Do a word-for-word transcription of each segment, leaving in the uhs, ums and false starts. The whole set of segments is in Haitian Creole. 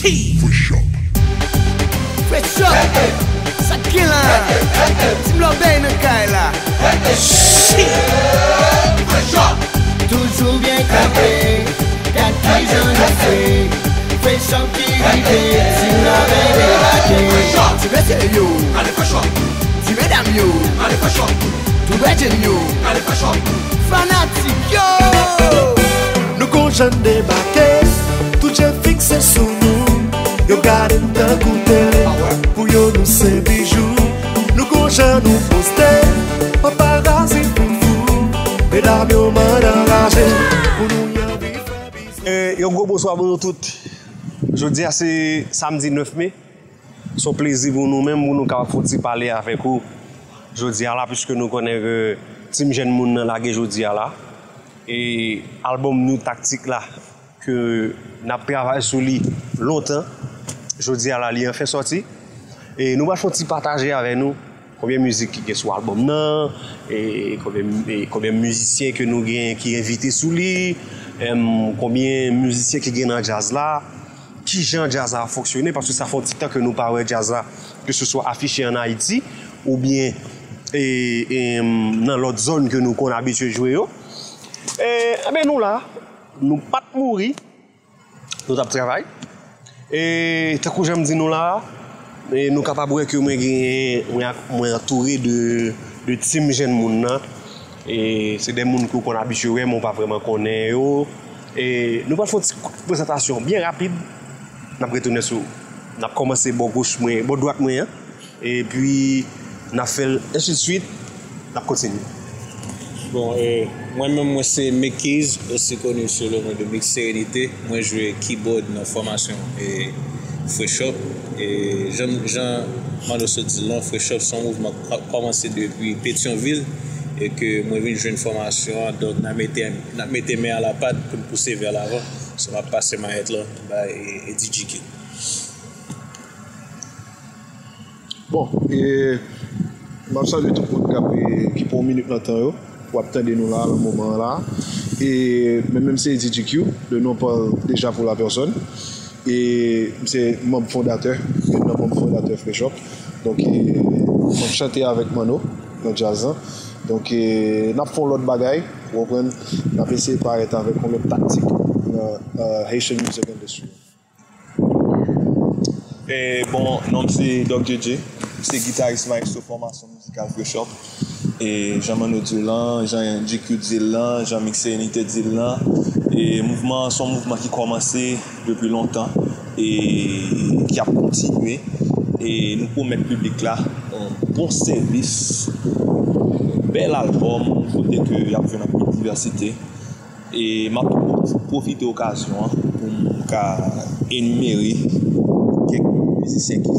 Fresh Up. Fresh Up. Sa k gen la? Team Lòbèy nan kay la. Shit. Toujou byen kanpe. Gad kijan nou fre. Fresh Up ki rive. Team Lòbèy debake. Ti mesye yo. Ti medam yo. Tou bredjenn yo. Fanatik yo. Nou gon jan debake, tout je fikse sou nou. Yo gade n tankou tele, pou yo nou se bijou. Nou gon jan nou poste, paparazi pou fou. Medam yo mande anraje, pou nou anvi fè biznis. E, yon gwo bonswa pou nou tout. Jodi a se samdi nèf me. Se yon plezi pou nou menm, pou nou kapab fè yon ti pale avèk ou jodi a la, piske nou konnen ke Team Jèn Moun nan lage jodi a la. E albòm nou Taktik la, ke n ap travay sou li lontan, jodi a la, li anfen sòti. E nou pral fè yon ti pataje avè nou konbyen mizik ki gen sou albòm nan, e konbyen, e konbyen mizisyen ke nou gen ki envite sou li, em, konbyen mizisyen ki gen nan djaz la, kijan djaz la ap fonksyone, paske sa fè yon ti tan ke nou pa wè djaz la, ke se swa afiche ann Ayiti, oubyen, e, e, nan lòt zòn ke nou konn abitye jwe yo. E, enben, nou la, nou pa t mouri, nou t ap travay. E, tankou jan m di nou la, e, nou kapab wè ke mwen genyen, mwen ak, mwen antoure de, de team Jèn Moun nan. E se de moun ke w konn abitye wè, men w pa vrèman konnen yo. E nou pral fè yon ti prezantasyon byen rapid. N ap retounen sou, n ap kòmanse bò goch mwen, bò dwat mwen an. Epi, n ap fè l ensidswit, n ap kontinye. Bon, e, mwen menm, mwen se Mick Keys, osi koni sou le non de Mick Sérénité. Mwen jwe keyboard nan fòmasyon, e, Fresh Up. E jan, jan Manno sot di l lan, Fresh Up se yon mouvman k ap kòmanse depi Petyonvil e ke mwen vin jwenn fòmasyon an, donk n a mete, n ap mete men a la pat pou n pouse vè lavan. So, m ap pase mayèt lan bay, e, e D J Q. Bon, e, m ap salye tout moun k ap, e, ki pran yon minit nan tan yo pou ap tande nou la, nan moman an la. E, men menm se D J Q, le nom parle déjà pour la personne. E m se manm fondatè, youn nan manm fondatè Fresh Up. Donk, e, m ap chante avèk Manno nan djaz lan. Donk, e, n ap fè yon lòt bagay, ou konprann, n ap eseye parèt avèk yon lòt taktik nan, e, Haitian music industry. E, bon, non m se Doc J J, m se gitaris maestro fòmasyon mizikal Fresh Up. E jan Manno di l lan, jan G Q di l lan, jan Mixénité di l lan, e mouvman an se yon mouvman ki kòmanse depi lontan e ki ap kontinye. E nou pwomèt piblik la yon bon sèvis, bèl albòm, kote ke y ap jwenn anpil divèsite. E m ap tou pwofite okazyon an pou m ka enimere kèk mizisyen ki,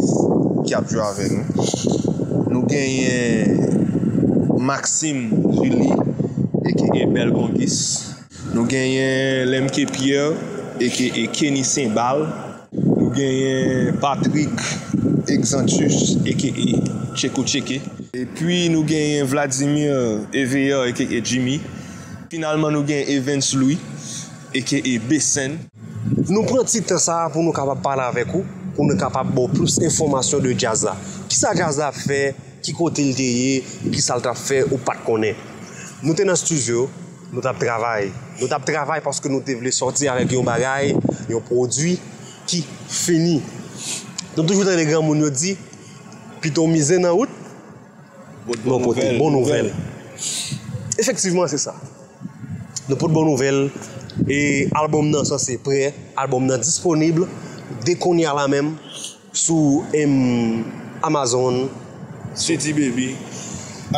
ki ap jwe avè nou. Nou genyen Maxime Julie, aka Bèl Gongis. Nou genyen Lemke Pierre, aka Kenny Senbal. Nou genyen Patrick Exantus, aka Tcheko Tcheke. Epi nou genyen Vladimir Eveillard, aka Jimmy. Finalman, nou gen Evens Louis, aka Besen. Nou pran ti tan sa a pou nou kapab pale avèk ou, pou nou kapab ba w plis enfòmasyon de djaz la. Kisa djaz la ap fè, ki kote l te ye, kisa l t ap fè, ou pa t konnen. Nou te nan estidyo, nou t ap travay. Nou t ap travay paske nou te vle sòti avèk yon bagay, yon pwodui ki fini. Nou toujou tande granmoun yo di, pito w mize nan wout, men w pote bon nouvèl. Efektivman, se sa. Nou pot bon nouvèl. E albòm nan sanse prè. Albòm nan disponib de kounye a la menm sou, em, Amazon, C D Baby,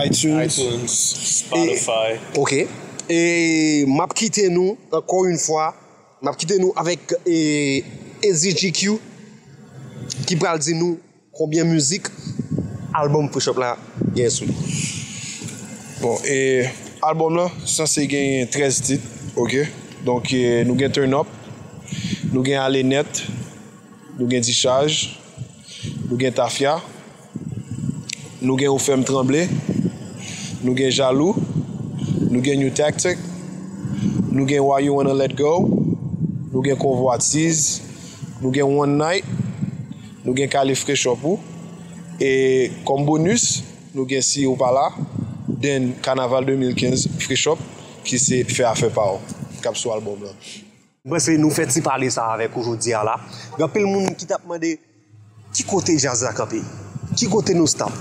iTunes. iTunes, Spotify. E, ok. E m ap kite nou, ankò yon fwa, m ap kite nou avèk, e, A Z G Q, ki pral di nou konbyen mizik albòm Fresh Up la gen sou li. Bon, e albòm lan sanse gen trèz tit, ok? Donk, e, nou gen Turn Up, nou gen Ale Nèt, nou gen Dichaj, nou gen Tafya, nou gen Ou Fè M Tranble, nou gen Jalou, nou gen New Tactic, nou gen Why You Wanna Let Go, nou gen Konvwatiz, Nou gen One Night, nou gen Kale Frechòp ou, e kòm bonis, nou gen Si Ou Pa La, then Kanaval de mil kenz Frechòp, ki se Fè Afè Pa W, k ap sou albòm lan. Mwen panse nou fè ti pale sa avèk ou jodi a la. Gen anpil moun ki t ap mande ki kote djaz la kanpe, ki kote nou stop.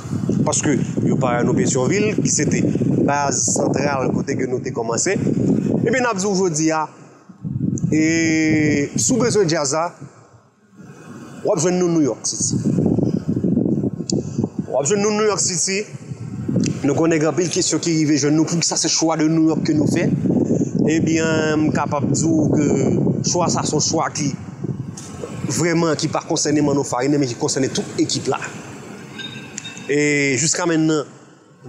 Paske yo pa wè nou Petyonvil, ki se te baz santral kote ke nou te kòmanse. Ebyen, n ap di w jodi a, e, si w bezwen djaz la, w ap jwenn nou New York City. W ap jwenn nou New York City. Nou konnen gen anpil kesyon ki rive jwenn nou, poukisa se chwa de New York ke nou fè. Ebyen, m kapab di w ke chwa sa se yon chwa ki vrèman ki pa konsène Manno Farine, men ki konsène tout ekip la. E jiska mennan,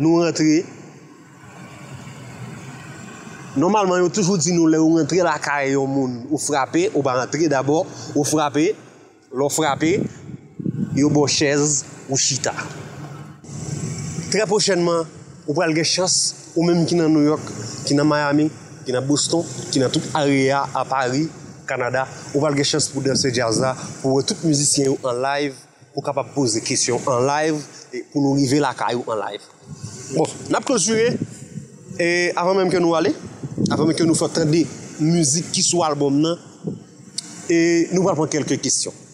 nou rantre. Nòmalman, yo toujou di nou lè ou rantre lakay yon moun, ou frape, ou pa rantre dabò, ou frape. Lè w frape, yo ba w chèz, ou chita. Trè pwochènman, ou pral gen chans, ou menm ki nan New York, ki nan Miami, ki nan Boston, ki nan tout area a Paris, Canada, ou pral gen chans pou danse djaz la, pou wè tout mizisyen yo an live, pou kapab poze kesyon an live, e pou nou rive lakay ou an live. Bon, n ap klotire, e avan menm ke nou ale, avan menm ke nou fè tande mizik ki sou albòm nan, e nou pral pran kèlke kesyon.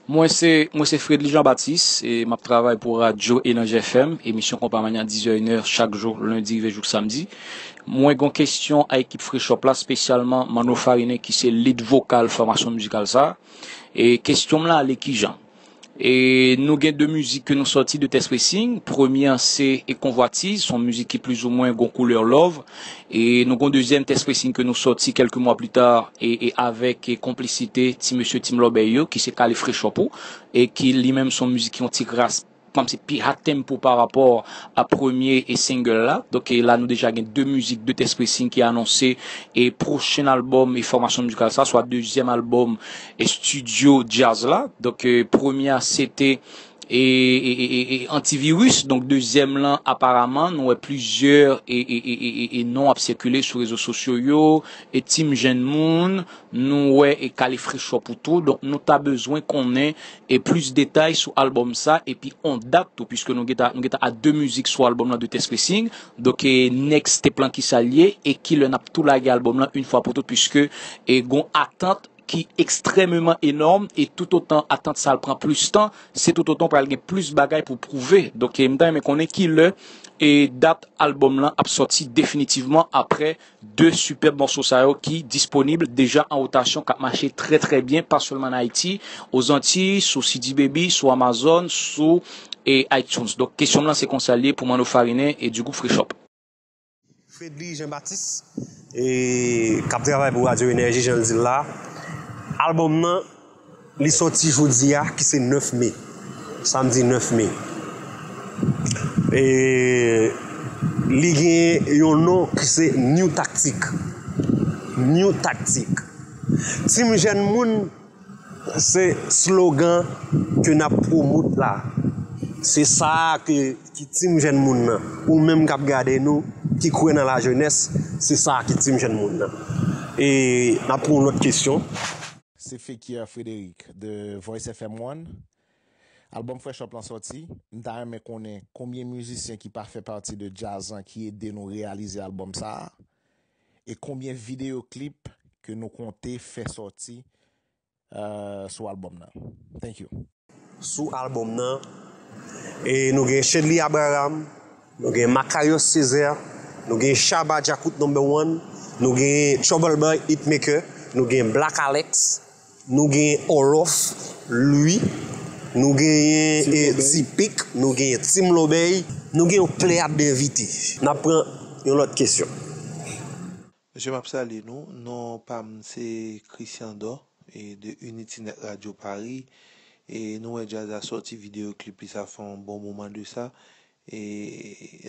Mwen se, mwen se Fredly Jean Baptiste, e m ap travay pou radyo Elanj F M, emisyon Konpa Manya dizè, inè chak jou, lendi rive jouk samdi. Mwen gen yon kesyon a ekip Frechòp la, espesyalman Manno Farine ki se lead vokal fòmasyon mizikal sa. E kesyon m lan ale kijan? E nou gen de mizik ke nou sòti de Test Pressing. Premye an se E Konvwatiz, se yon mizik ki plizoumwen gon koulè love. E nou gon dezyèm Test Pressing ke nou sòti kèlke mwa pli ta e, e avèk e konplisite ti mesye Team Lòbèy yo, ki se Kale Frechòp ou, e ki li menm se yon mizik ki yon ti kras kòmsi pi hot tempo pa rapò a premye e single la. Donk e la nou deja gen de mizik de Test Pressing ki anonse e pwochen albòm e fòmasyon mizikal sa, swa dezyèm albòm e estidyo djaz la. Donk e premye a se te e, e, e, e, e Antivirus. Donk dezyèm lan, aparaman, nou wè plizyè e, e, e, e, e, e non ap sikile sou rezo sosyo yo, e Team Jenn Moun, nou wè e Kale Frechòp ou tou. Donk nou ta bezwen konnen e plis detay sou albòm sa, epi on dat tou, piske nou gentan, nou gentan a de mizik sou albòm lan de Test Pressing. Donk e next step lan kisa l ye, e kilè n ap tou lage albòm lan yon fwa pou tout, piske e gon atant ki ekstrèmeman enòm, e toutotan atant sa l pran plis tan, se toutotan w pral gen plis bagay pou pwouve. Donk e m ta renmen konnen kilè e dat albòm lan ap sòti definitivman, aprè de sipèb mòso sa yo ki disponib deja an wotasyon, k ap mache trè trè byen, pa sèlman an Ayiti, Ozantiy, sou C D Baby, sou Amazon, sou e iTunes. Donk kesyon m lan se konsa l ye pou Manno Farine e di gwoup Frechòp. Fredly Jean Baptiste, e k ap travay pou Radyo Enèji, jan l di l la. Albòm nan, li sòti jodi a, ki se nèf me, samdi nèf me. E li gen yon non ki se New Tactic. New Tactic. Team Jenn Moun, se slogan ke n ap pwomot la. Se sa ke, ki Team Jenn Moun nan. Ou menm k ap gade nou, ki kwè nan lajenès, se sa ki Team Jenn Moun nan. E n ap pran yon lòt kesyon. Se Fekir Frederick de Voice F M One. Albòm Frechòp lan sòti. M ta renmen konnen konbyen mizisyen ki pa fè pati de djaz lan ki ede nou reyalize albòm sa a. E konbyen videyo klip ke nou konte fè sòti uh, sou albòm nan. Thank you. Sou albòm nan, e nou gen Shedly Abraham, nou gen Makarios Cesaire, nou gen Shabba Djakout Number One, nou gen Trouble Boy Hitmaker, nou gen Black Alex, nou gen Olof, Louis, nou genyen e, Tipik, nou genyen Team Lobey, nou gen yon pleyad de envite. N ap pran yon lòt kesyon. Mesye, m ap salye nou. Non pa m se Christian Dor, e de Unity Net Radio Paris. E nou wè djaz la sòti videyo klip li, sa fè yon bon moman de sa. E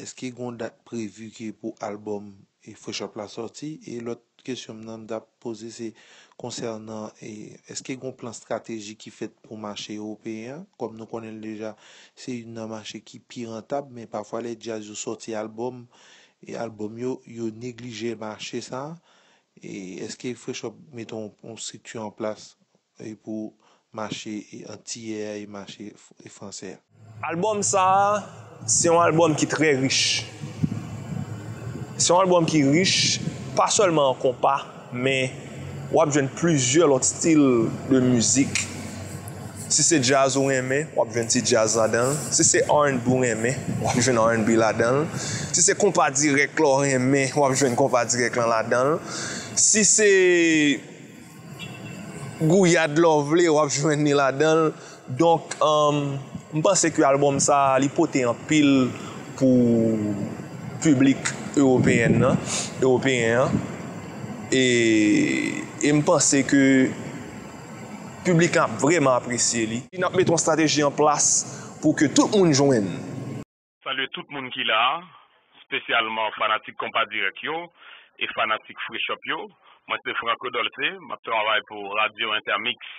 èske gon dat previ ke pou albòm e Frechòp la sòti? E lòt kesyon m nan m t ap poze se konsènan e èske gon plan estratejik ki fèt pou mache ewopeyen an? Kòm nou konnen l deja, se youn nan mache ki pi rantab, men pafwa lè djaz yo sòti albòm, e albòm yo, yo neglije mache sa a. E èske Frechòp mete yon, yon estrikti an plas e pou mache e antiyè a e mache f- e fransè a. Albòm sa a, se yon albòm ki trè rich. Se yon albòm ki rich, pa sèlman an konpa, men w ap jwenn plizyè lòt stil de mizik. Si se djaz ou renmen, w ap jwenn ti djaz ladan l. Si se R and B ou renmen, w ap jwenn R and B ladan l. Si se konpa dirèk la w renmen, w ap jwenn konpa dirèk lan ladan l. Si se gouyad la w vle, w ap jwenn li ladan l. Donk, um, m panse ke albòm sa a, li pote anpil pou piblik ewopeyèn nan, ewopeyen an. E, e m panse ke piblik la ap vrèman apresye li. N ap mete yon estrateji an plas pou ke tout moun jwenn. Salye tout moun ki la, espesyalman fanatik Konpa Dirèk yo e fanatik Frechòp yo. Mwen se Franco Dolce, m ap travay pou Radyo Intermix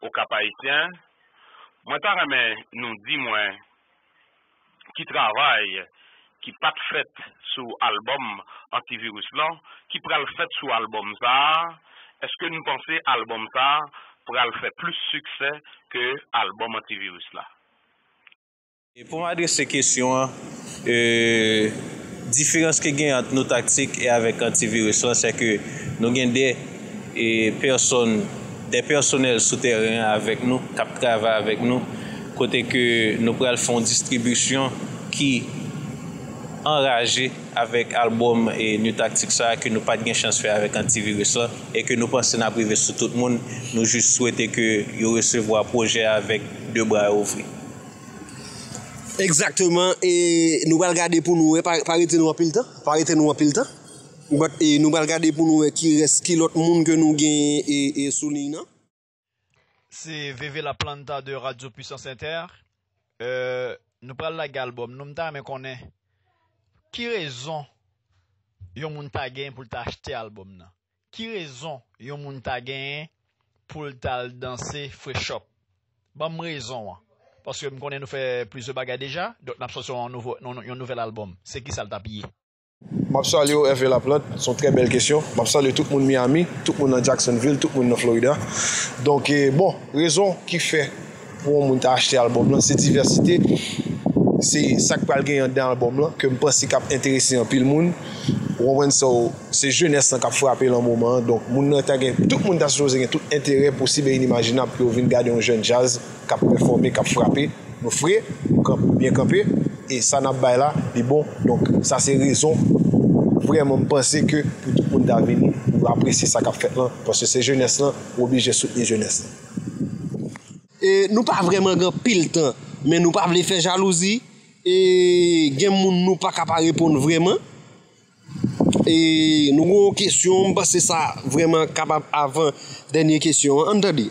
Okap Ayisyen. Mwen ta renmen nou di mwen ki travay ki pa t fèt sou albòm Antivirus lan, ki pral fèt sou albòm sa a. Èske nou panse albòm sa a pral fè plis siksè ke albòm Antivirus la? E pou m adrese kesyon an, e, diferans ki gen ant Nou Taktik e avèk Antivirus lan, se ke nou gen de e, pèsòn, de pèsonèl sou tèren an avèk nou, k ap travay avèk nou, kote ke nou pral fè yon distribisyon ki anraje avèk albòm e, Nou Taktik sa a ke nou pa t gen chans fè avèk Antivirus lan e ke nou panse n ap rive sou tout moun. Nou jis swete ke yo resevwa pwojè a avèk de bra ouvri. Egzakteman, e nou pral gade pou nou wè, pa, pa rete nou anpil tan, pa rete nou anpil tan. But, e nou pral gade pou nou wè ki rès, ki lòt moun ke nou gen e, e sou liy nan. Se Veve La Planta de Radio Puissance Inter. Euh, nou pral lage albòm nou, m ta renmen konnen ki rezon yon moun ta gen pou l ta achte albòm nan. Ki rezon yon moun ta genyen pou l t al danse Frechòp? Ban m rezon an. Paske m konnen nou fè plizyè bagay deja, donk n ap sòti yon nouvo, yon, yon nouvèl albòm. Se kisa l t ap ye? M ap salye w, Hervé Laplante. Se yon trè bèl kesyon. M ap salye tout moun Miami, tout moun nan Jacksonville, tout moun nan Florida. Donk, e, bon, rezon ki fè pou yon moun ta achte albòm lan, se divèsite, se sa k pral genyen anndan albòm lan, ke m panse k ap enterese anpil moun. Ou konprann sa, se jenès lan k ap frape lan moman an. Donk, moun nan ta gen, tout moun ta sipoze gen tout enterè posib e inimajinab pou yo vin gade yon jèn djaz k ap pèfòme, k ap frape. Nou fre, nou kanp-, nou byen kanpe, e sa n ap bay la, li bon. Donk, sa se rezon, vrèman, m panse ke pou tout moun ta vini, pou apresye sa k ap fèt lan, paske se jenès lan, ou oblije soutni jenès lan. E nou pa vrèman gen anpil tan, men nou pa vle fè jalouzi. E gen moun nou pa ka pa reponn vrèman. E nou gen yon kesyon, m panse sa vrèman kapab avan dènye kesyon an. Ann tande.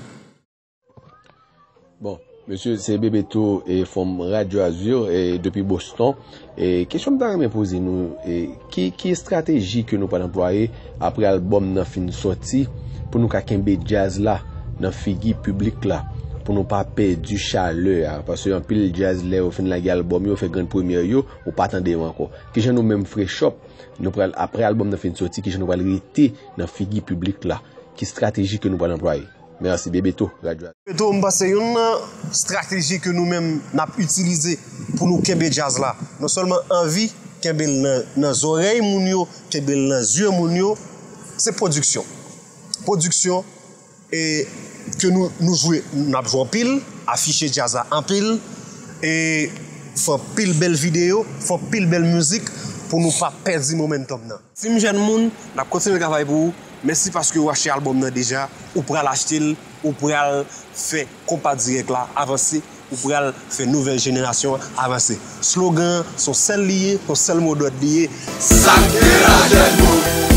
Bon, mesye, se Bebeto e fanm Radyo Azur e depi Boston. E kesyon m ta renmen poze nou, e ki, ki estrateji ke nou pral anplwaye apre albòm nan fin sòti pou nou ka kenbe djaz la nan figi piblik la, pou nou pa pèdi chalè a, paske anpil djaz lè yo fin lage albòm yo, fè grenn premyè yo, ou pa tande yo ankò. Kijan nou menm Frechòp, nou pral, apre albòm nan fin sòti, kijan nou pral rete nan figi piblik la? Ki estrateji ke nou pral anplwaye? Mèsi, Bebeto, Radyo Azur. Bebeto, m panse youn nan estrateji ke nou menm n ap itilize pou nou kenbe djaz la, non sèlman anvi kenbe l nan, nan zòrèy moun yo, kenbe l nan zye moun yo, se pwodiksyon. Pwodiksyon, e ke nou, nou jwe, n ap jwe anpil, afiche djaz la anpil, e fè anpil bèl videyo, fè anpil bèl mizik pou nou pa pèdi momentum nan. Si m jèn moun, n ap kontinye travay pou ou. Mèsi paske ou achte albòm nan deja, ou pral achte l, ou pral fè Konpa Dirèk la avanse, ou pral fè nouvèl jenerasyon an avanse. Slogan an, se yon sèl li ye, se yon sèl mo dòd li ye. Sa k gen la jèn moun?